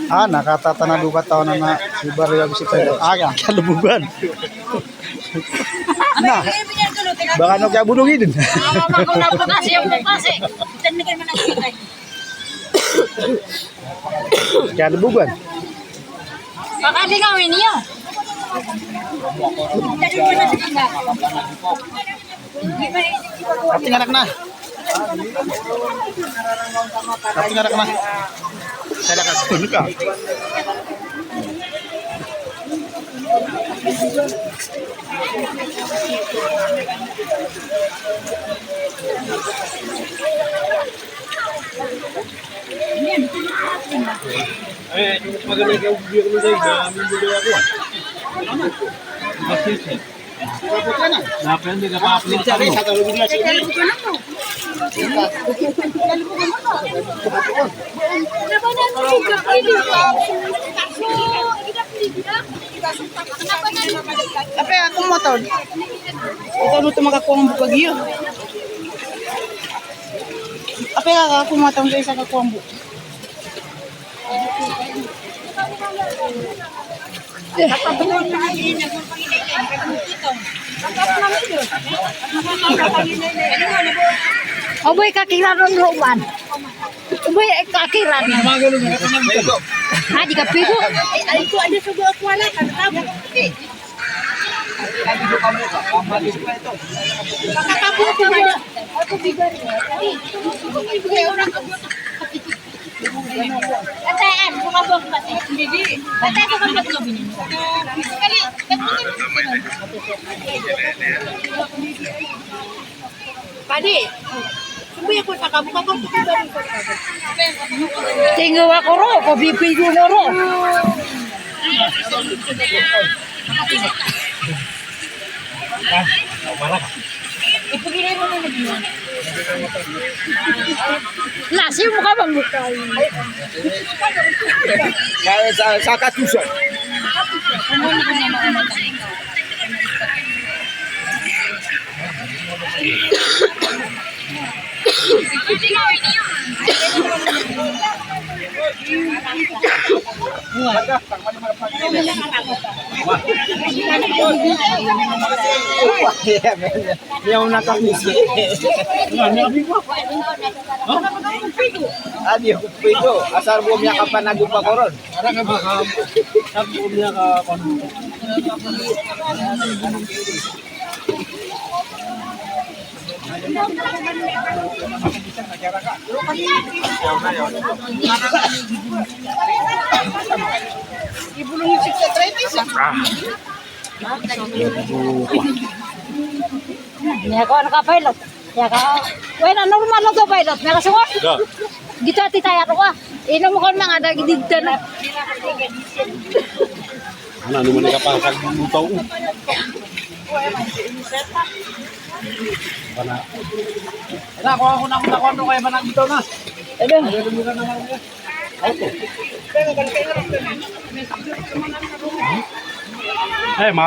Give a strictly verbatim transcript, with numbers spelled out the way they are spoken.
Ah, na katatanado katawan a si Baryo a bisita. Ah, kaya, kaya lubugan. Na, baka ano kaya bulungin. Kaya lubugan. Baka di kami niyo. Ating anak na. Ating anak na. Saya akan. Ano ka? Apiya ka ko motor. Ito, ano ito, makakuha ng bukag iyo. Apiya ka ko motor sa isa ka kuha ng bukag. Oboy, kakiran on roman. Oboy, kakiran. Ha, di ka pigo. Ay, ay, ko, ano, sugo ako, wala ka. Kakakapo ko, wala. Ako, bigo. Ay, padi, sumbi ako sa kabuka ko. Tinggaw ako ro, ko bibigo na ro. Nasi mo ka bang bukay? Sa, sa katusan. Miyaw na kami si. Adi ko pito. Asar bo miyakapanagop ako ron. Asar bo miyakapanagop. Niya ko, ano ka, pilot? Niya ka, wena normal oto, pilot. Niya ka, sungot. Giyoto a titaya ko a. Inom ko na nga, da, gidid ka na. Ano, ano man ka pa sa luto? Bana. Ina, kuha ko na, kuha ko na, kaya bana dito na. Ano? Ay, ma-